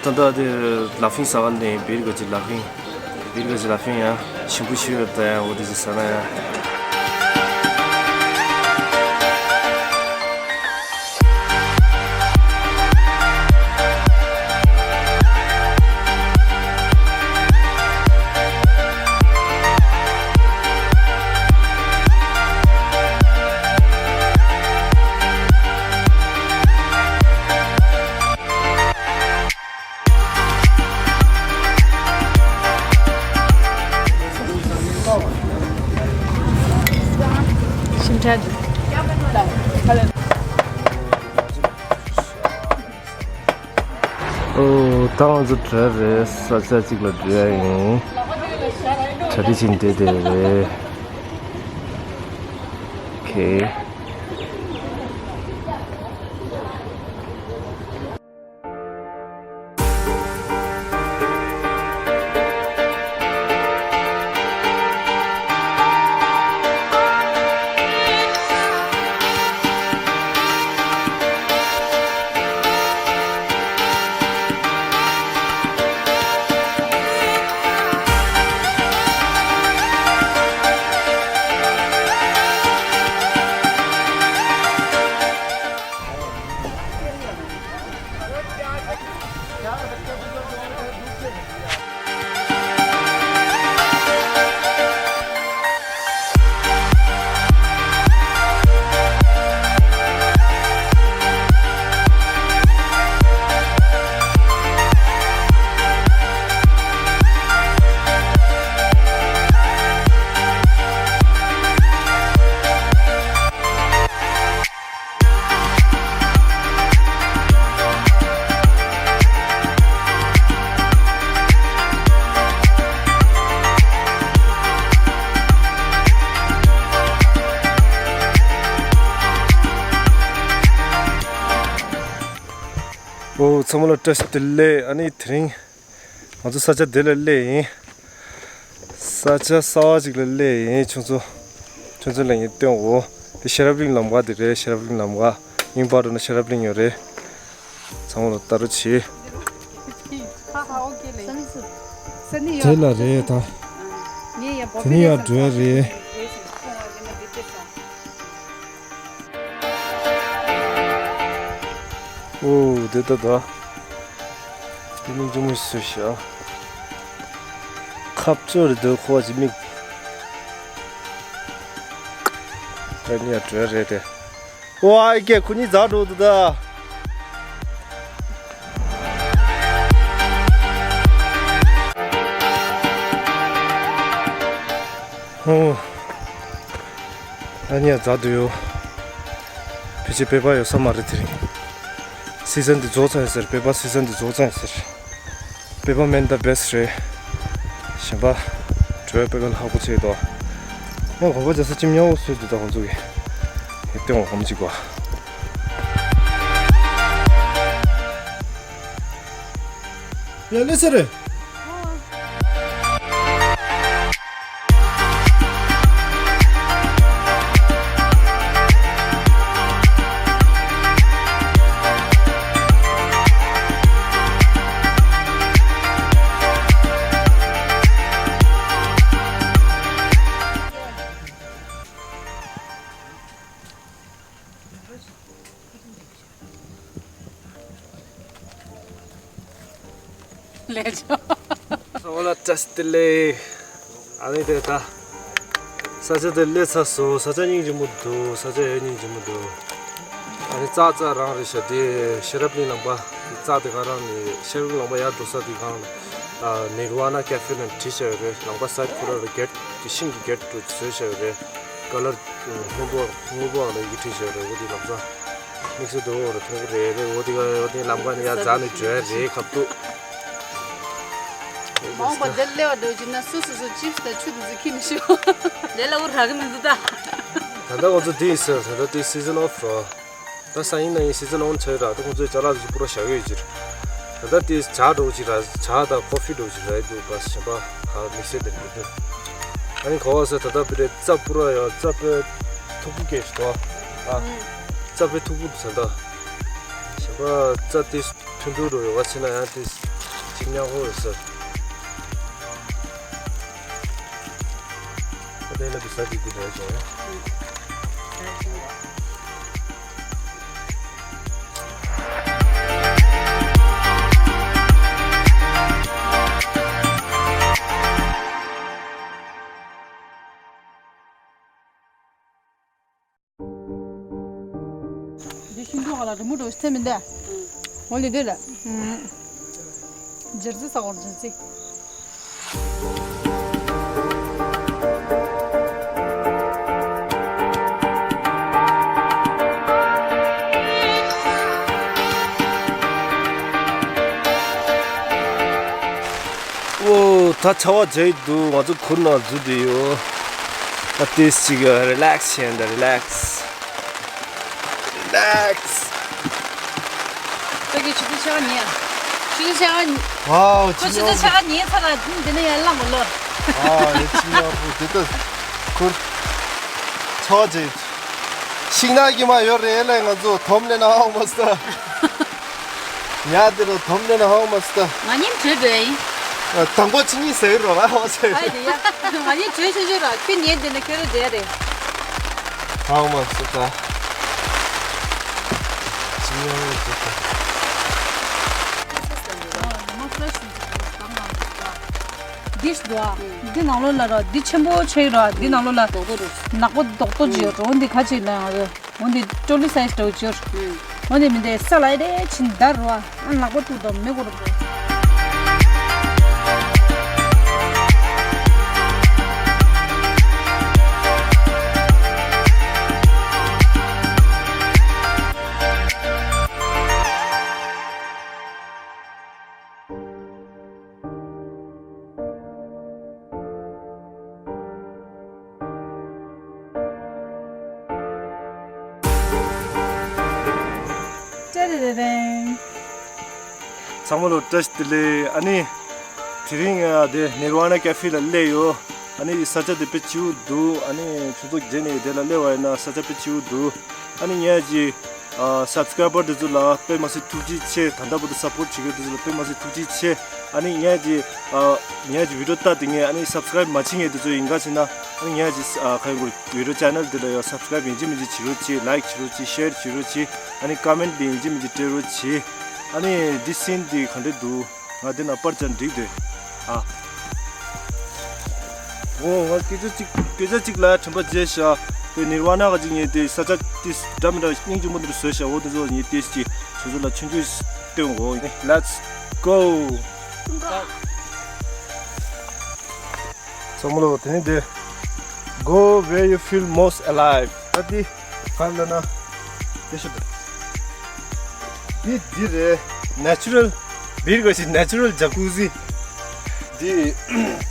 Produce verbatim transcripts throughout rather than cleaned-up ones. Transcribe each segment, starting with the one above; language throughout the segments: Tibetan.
ད་ལྟ་དེ་ལ་ཕིང་ཟ་ག་ནས་བིར་ག་ཅིག་ལ་ཕིང་། བིར་ག་ཅིག་ལ་ཕིང་ཡ། ཞིམ་པོ་ཞིག་ཡོད་ད་ཡ། འོ་དེ་ཅིག་ཟ་ན་ཡ། ཞིམ་ཕྲ་འདུག་ཨོ། ད་ང་ཚོ་བྲོས་རེད། ས་ཆ་གཅིག་ལ་འགྲོ་ཡ་ཡིན། གྲ་སྒྲིག་བྱས་བསྡད་བསྡད་རེད། ཨོ་ཁེ། ཨོ། ཚང་མ་ལ་བཀྲ་ཤིས་བདེ་ལེགས། ཨ་ནི་དེ་རིང་ང་ཚོ་ས་ཆ་དེ་ལ་སླེབས་ཡིན། ས་ཆ་གསར་པ་ཅིག་ལ་སླེབས་ཡིན། ཁྱོད་ཚོ་ཁྱོད་ཚོ་ལ་ངས་སྟོན་འོ། དེ་ཤེས་རབ་གླིང་ལམ་ཁ་དེ་རེད། ཤེས་རབ་གླིང་ལམ་ཁ། ཡིན་པར་འགྲོ་ན་ཤེས་རབ་གླིང་ཡོད་རེད། ཚང་མ་ལ་ལྟ་རོགས་བྱེད། དེ་ལ་རེད་ད། དེ་ནི་ཡར་འགྲོ་ཡ་རེད། ཨོ། དེ་ལྟ་ད། དེ་མིག་ཆུང་མོ་ཞིག་བཟོས་ཤག་ཁ་བཙོ་རེད་འདུག་ཁོ་བ་ཅིག་མིག་ད་ནི་ཡར་འགྲོ་ཡ་རེད་དེ། ཨོ། ཨ་ཀེ། ཁོ་གཉིས་ཛ་འགྲོ་འདུག་ད། ཨོ། ཨ་ནི་ཡ་ཛ་འདུག་ཡོ། ཕལ་ཆེར་པེ་པ་ཡོད་ས་མ་རེད་དེ་རིང་། སི་ཛན་འདི་རྫོགས་ཚར་ཡོད་ཟེར། པེ་པ་སི་ཛན་འདི་རྫོགས་ཚར་ཡོད་ཟེར། པེ་པ་མེན་ད་བེ་སི་རེད། གཞན་པ་བྲོས་པེ་པ་ལྷག་པོ་ཆེ་འདུག་ཡང་གོམ་པ་རྒྱག་ས་ཅིག་མཉམ་པོ་བཟོས་འདུག་ད་ཁོང་ཚོ་གི། ཡ་སྟོན་འོ་གོམ་གཅིག་པ། ཡ་ལེ་སེ་རེད། ལས་ཆོག་ཨོ་ལ་བཀྲ་ཤིས་བདེ་ལེགས། ཨ་ནི་དེ་ད། ས་ཆ་དེ་སླེབས་ཚར་སོང་། ས་ཆ་སྙིང་རྗེ་མོ་འདུག་ས་ཆ་ཡང་སྙིང་རྗེ་མོ་འདུག་ཨ་ནི་རྩྭ་རྩྭ་རང་རེད་ཤག་དེ་ཤེས་རབ་གླིང་ལམ་པ། རྩྭ་དེ་ག་རང་ནས་ཤེས་རབ་གླིང་ལམ་པ་ཡར་འགྲོ་ས་དེ་གང་ལ། ནིར་ཝ་ན་ཀེ་ཧྥེ་ནས་བྲིས་བཞག་ཡོད་རེད། ལམ་ཁ་སའིད་ཁོ་ར་ལ་གེ་ཊི་དེ་ཤིང་གི་གེ་ཊི་བཟོས་བཞག་ཡོད་རེད། ཀ་ལར་སྔོན་པོ་སྔོན་པོ་ལ་ཡི་གེ་བྲིས་བཞག་ཡོད་རེད། འོ་དེ་ལམ་ཁ་དམིགས་བསལ་དུ་འོ་ར་མཐོང་གི་རེད་རེད། འོ་དེ་ག་འོ་དེ་ལམ་ཁ་ནས་ཡར་འཛེགས་ནས་འགྲོ་ཡ་རེད་ཁ་ཐུག་མ་འོངས་པ་འདིར་སླེབས་པ་འདྲ་བྱུང་ན་སོ་སོ་སོ་ཅིབ་སི་དང་ཆུ་དེ་ཚོ་ཁྱེར་ནས་ཤོག་དེ་ལ་འུ་རག་གི་མི་འདུག་ད། ད་ལྟ་ང་ཚོ་འདི་ཡིན་ཟེར། ད་ལྟ་འདི་སི་ཛན་ཨོཕ་རེད། ད་སང་ཉིན་གནངས་ཉིན་སི་ཛན་ཨོན་ཆགས་ཡོད་ར། ད་ཁོང་ཚོའི་ཅ་ལག་དེ་ཚོ་པུ་ར་བཞག་ཡོད་ཅིག་ད་ལྟ་དེ་ཇ་འདྲ་བོ་ཅིག་ར། ཇ་དང་ཀོ་ཕི་འདྲ་བོ་ཅིག་ར་ཡི་འདུག་པ། གཞན་པ་ག་དམིགས་བསལ་དེ་འདྲ་མི་འདུག་ཨ་ནི་ག་བ་ཟེར་ད་ལྟ་བི་རེ་རྩྭ་པུ་ར་ཡོད། རྩྭ་དཔེ་མཐུག་པོ་སྐྱེས་ཤིག་འདུག་ཨ། རྩྭ་དཔེ་མཐུག་པོ་འདུག་ཟེར་ད། གཞན་པ་རྩྭ་དེ་ཐུང་ཐུང་འདྲ་བོ་ཡོད་པ་བྱས་ན་ཡང་དེ་ གཅིག་ཉག་ཧོ་ཟེར། ཨ་དེ་ལ་བི་ས་ཅིག་དེ་འདྲ་བྱུང་། འདི་ཤིང་ཏོག་ག་ལ་རི་མོ་འགྲོ་ཤི་ཚེ་མི་འདུག་འོ་ལེ་འདི་ལ། ཇར་ཟི་ས་གོར་ཇར་ཟི། ཨོ། ད་ཆར་པ་བྱས་འདུག་ང་ཚོ་གུར་ནང་འཛུལ་བསྡད་ཡོད། ད་ཏོག་ཙམ་ཅིག་རི་ལེག་སི་བྱས་ད་རི་ལེག་སི། རི་ལེག་སི། ད་གི་ཆུ་ཚོད་ཕྱེད་ཀ་ཉལ། ཆུ་ཚོད་ཕྱེད་ཀ་ཉལ། ཝའོ། ཁོ་ཆུ་ཚོད་ཕྱེད་ཀ་ཉལ་ཚར་ལ་འདི་ནས་ཡར་ལངས་དགོས་ལོ། ཨ་ཡ་ཅི་ཡག་པོ་འདི་ལྟ། གུར། ཆར་པ་བྱས། ཤིང་ནགས་ཀྱི་མ་ཡོད་རེད་ལས་ང་ཚོ་དོམ་ལེན་ཧ་མ་སྟ། ཉལ་དེ་རུ་དོམ་ལེན་ཧ་མ་སྟ། ང་གཉིས་བྲོས་བྲོས་ཡིན། དང་པོ་ཕྱི་ཉིན་ཟེར་རོགས་ཨ་བ་ཟེར། ཨ་ཡ། ང་གཉིས་བྲོས་ཆོག་ཆོག་ར་ཁྱོད་ཉལ་དེ་ན་ཁྱོད་ར་བསྡད་རེད། ཧ་མ་སྟ། ཕྱི་ཉིན་ཧ་མ་སྟ། འདི་ཞིག་འདུག་ཨ། འདི་ནང་ལོགས་ལ་ར་འདི་ཆེན་པོ་ཆེ་ར་འདི་ནང་ལོགས་ལ་རྡོག་རྡོག་རེད། ནག་པོ་རྡོག་རྡོག་ཅིག་ཡོད་ར་འོ་འདི་ག་ཅིག་ལ་ཡང་ར། འོ་འདི་ཀྲོ་ལི་སའི་ཛི་འདྲ་བོ་ཅིག་ཡོད། འོ་འདི་མི་འདི་ས་ལ་ཨེ་རེད་ཕྱིན་འདར་ར་ཨ་ནག་པོ་ཏུ་དང་མི་གོ་ར་འདུག་ཏྲེ་རེ་རེ་རེ། ཚང་མ་ལ་བཀྲ་ཤིས་བདེ་ལེགས། ཨ་ནི། དེ་རིང་ང་དེ་ནིར་ཝ་ན་ཀེ་ཧྥེ་ལ་སླེབས་ཡོད། ཨ་ནི་ས་ཆ་དེ་དཔེ་སྐྱིད་པོ་འདུག་ཨ་ནི་ཁྱོད་ཚོ་རྗེས་ནས་དེ་ལ་སླེབས་པ་ཡིན་ན་ས་ཆ་དཔེ་སྐྱིད་པོ་འདུག་ཨ་ནི་ངས་ཀྱི། ཨ། སབ་སི་ཀ་རའི་བར་དེ་ཚོ་ལ་དཔེ་མ་སྲིད་ཐུགས་རྗེ་ཆེ། ད་ལྟ་བར་དུ་སབ་པོར་བྱེད་མཁན་དེ་ཚོ་ལ་དཔེ་མ་སྲིད་ཐུགས་རྗེ་ཆེ། ཨ་ནི་ངས་ཀྱི། ཨ། ངས་ཀྱི་བི་ཌི་ཡོ་ལྟ་དེ་ངས་ཨ་ནི་སབ་སི་ཀ་རའིབ་མ་བྱེད་མཁན་དེ་ཚོ་ཡིན་ག་ཕྱིན་ན། ཨ་ནི་ངས་ཀྱི། ཨ། ག་ཡིན་དགོས་བི་ཌི་ཡོ་ཆེ་ནལ་དེ་ལ་ཡང་སབ་སི་ཀ་རའིབ་ཡིན་གཅིག་མིན་གཅིག་བྱེད་རོགས་གྱིས། ལའིག་བྱེད་རོགས་གྱིས། ཤེར་བྱེད་རོགས་གྱིས། ཨ་ནི་ཀ་མེན་ཊི་དེ་ཡིན་གཅིག་མིན་གཅིག་སྤྲད་རོགས་གྱིས། ཨ་ནི་འདི་སིན་དེ་ག་འདྲས་འདུག་ང་འདི་ན་པར་ཅན་འགྲིག་འདུག་ཨ། འོ་ང་སྐད་ཆ་གཅིག་སྐད་ཆ་གཅིག་ལ་དྲན་པ་བརྗེད་ཤག་དེ་ནིར་ཝ་ན་ག་ཅིག་ངས་དེ་ས་ཆ་དེ་འདྲ་མི་འདྲ་སྙིང་རྗེ་མོ་འདིར་བཟོས་ཤག་འོ་དེ་ཚོ་ངས་དེ་ཅིག་སོ་སོ་ལ་ཆུང་ཆུང་སྟོན་གོ Let's go། ཚང་མ་ལོ་དེ་ནི་དེ། Go where you feel most alive. ད་དེ། ག་ལ་ན། དེ་ཤོད་དེ། འདི་འདི་རེད། ནེ་ཅུ་རལ། བིར་ག་ཞིག་ནེ་ཅུ་རལ་ཇ་ཀུ་ཟི། འདི།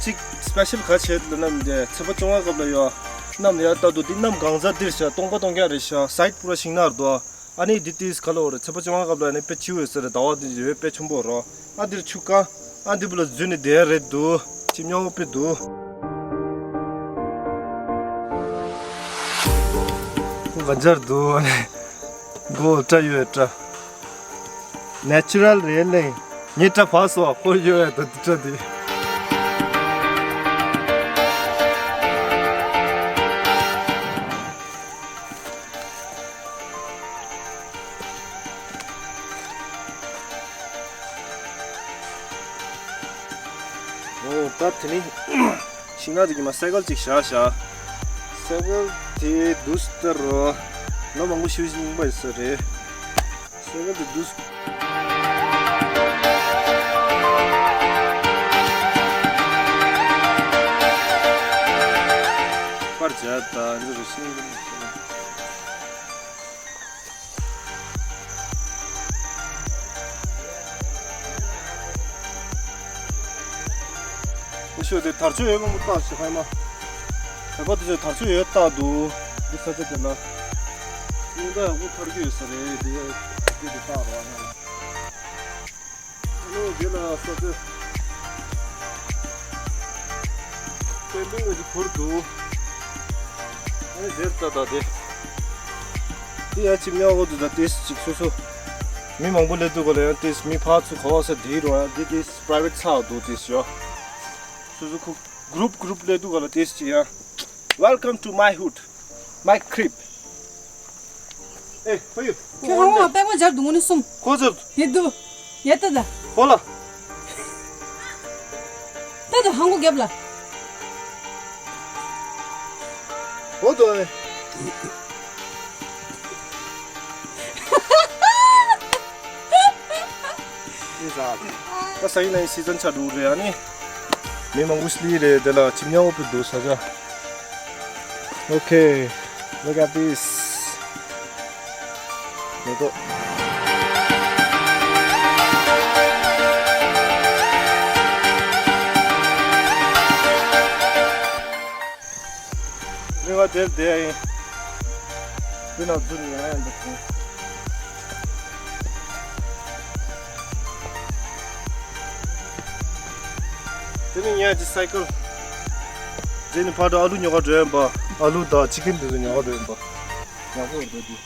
གཅིག་སི་པེ་ཤལ་ག་བྱེད་ལ་ན་འདི་ཚེས་པ་བཅོ་ལྔ་སྐབས་ལ་ཡོད། གནམ་ཡར་ལྟ་འདུག་འདི་གནམ་གང་ཚ་འདིར་ཤ་སྟོང་པ་སྟོང་རྐྱང་རེད་ཤ་སའིད་པུ་ར་ཤིང་ནགས་རེད་དོ། ཨ་ནི་འདི་ཏིས་ག་ལ་འོ་རེད་ཚེས་པ་བཅོ་ལྔ་སྐབས་ལ་ནི་དཔེ་ཆུ་འོད་ཟེར་རེད་ཟླ་བ་འདི་འོད་དཔེ་ཆེན་པོ་རོ། ཨ་འདིར་ཆུ་དཀར། ཨ་འདི་བུ་ལ་འཛུལ་ནས་བསྡད་རེད་འདུག་ཅི་སྨྱོ་པོ་དཔེ་འདུག་ག་འཇར་འདུག་ཨ་ནི། མགོ་སྐྲ་ཡོད་སྐྲ། ནེ་ཅུ་རལ་རེད་ལེ། ངའི་སྐྲ་བག་སོ་ཁོར་ཡོད་ཡ་ད་འདི་སྐྲ་འདི། འོ་ད་དེ་ནི་ཤིང་ནགས་དེ་གི་མ་སའི་ཀལ་ཅིག་བཞག་བཞག་སའི་ཀལ་དེ་དུས་ལྟར་རོ། ལོ་མང་པོ་ཞིག་རྙིང་པ་ཡིན་ས་རེད། སའི་ཀལ་དེ་དུས། པར་བྱས་ད་འདི་རུ་ཤིང་། ཨུ་ཤོ་དེ་དར་ལྕོག་ཡོད་མང་པོ་བཏགས་ཤིག་ཧའི་མ། བོད་པ་དེ་ཚོས་དར་ལྕོག་ཡོད་བཏགས་འདུག་འདི་ས་ཆ་དེ་ལ། སྙིང་ག་ཡག་པོ་ཐར་རྒྱུ་ཡོད་ས་རེད་འདི་འདི་དེ་བཏགས་རོགས་ཨ་ནི། ཨ་ནི་འདི་ལ་ས་ཆ། པེན་པིང་གི་འདི་བོར་འདུག་ཨ་ནི་དེར་ལྟ་ད་དེ། འདི་ཡ་གཅིག་མཉམ་འོ་འདུག་ད་དེ་གཅིག་སོ་སོ། མི་མང་པོ་སླེབས་དུས་ག་ལ་ཡང་ཏིས་མི་ཕར་ཚུར་ག་བ་ས་དེའི་རོ་ཡང་འདི་ཏིས་པ་རའི་ཝེ་ཊི་ཚ་བ་འདུག་ཏིས་ཡོ། སོ་སོ་ཁུ་གུ་རུབ་གུ་རུབ་སླེབས་དུས་ག་ལ་ཏིས་ཅི་ཡང་། Welcome to my hood, my crib. Hey, for you. ཁྱོད་ཧང་བ་པད་མ་སྦྱར་འདུག་ངོ་ནི་གསུམ། ཁོ་ཚོར། དེ་འདུག་ཡ་ཏ་ད། ཧོ་ལ། ད་དུ་ཧང་གོ་རྒྱབ་ལ། ཧོ་དོ་ཨེ། ཨེ་ཟ། ད་ས་ཡིན་ན་ཡིན་སི་ཛན་ཆ་འགྲོ་རེད་ཨ་ནི། མི་མང་པོ་སླེབས་རེད་དེ་ལ་ཁྱིམ་ཉག་འོག་པོ་འདུག་ས་ཆ། Okay, look at this. ལོ་ཏོ། རེ་བ་དེར་བསྡད་ཡིན། དེ་ན་རྫུན་ཡང་ཡང་འདུག་དེ་ནི་ངའི་ཅི་སའི་ཀལ། དེ་ནི་ཕར་དུ་ཨ་ལུ་ཉོ་ག་འགྲོ་ཡིན་པ། ཨ་ལུ་དང་ཅི་ཀིན་དེ་ཚོ་ཉོ་ག་འགྲོ་ཡིན་པ། ཡག་པོ་འདུག་དེ།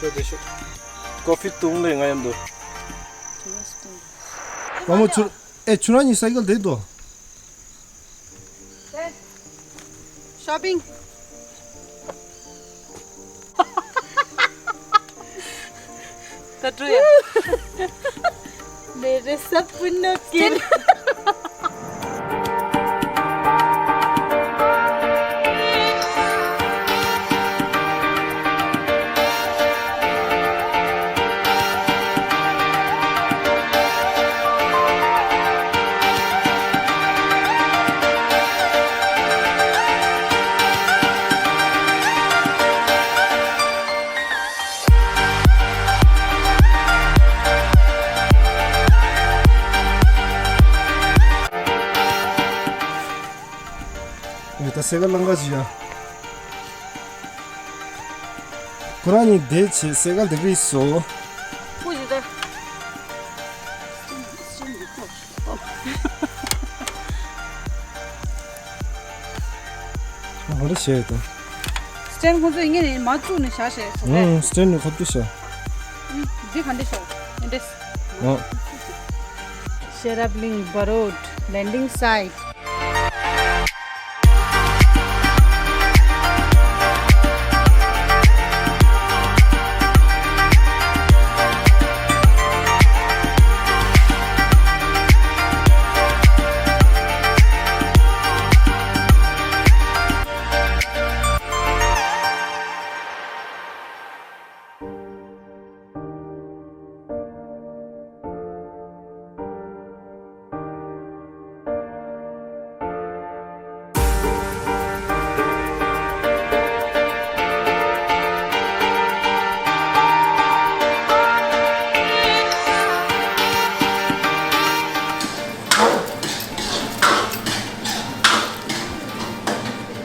ཤོ་དེ་ཤོ། ཀོ་ཕི་བཏུང་ལེ་ང་ཡང་འདུག་ཨ་མོ་ཚུར། ཨེ་ཁྱོད་རང་གཉིས་སའི་ཀལ་དེ་འདུག་ཤོ་པིང་། ད་འགྲོ་ཡ། मेरे सपनों की ད་སེ་ག་ལང་ག་ཅི་ཡ། ཁོ་རང་གཉིས་བསྡད་བྱས་སེ་ག་འདི་བི་སོ། ཀུ་ཞིག་ད། ཧ་ར་ཤེས་དང་། སི་ཊེན་ཁོང་ཚོས་ངས་ནི་མ་བཙུགས་ནས་བཞག་བྱས་སོང་རེད། ཨང་སི་ཊེན་ནི་ཁོ་ཏུ་ཤ། འདི་ག་འདྲ་ཤོག་འདི་འདྲས། ཨང་། Sherab Link Barot landing site.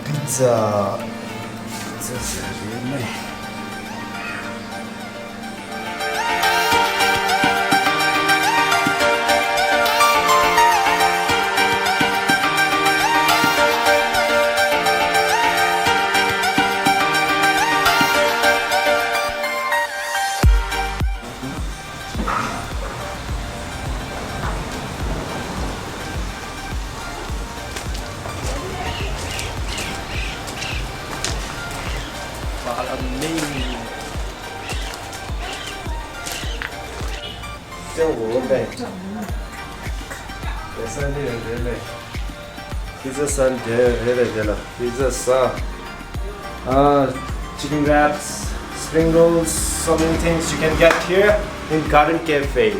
Pizza. Pizza ཟེར་རེད་མེད། Banh mi. Still a little bit. Yes, I did, really. Pizza san de, really, de la. Pizza sa. Uh, chicken wraps, spring rolls, so many things you can get here in Garden Cafe.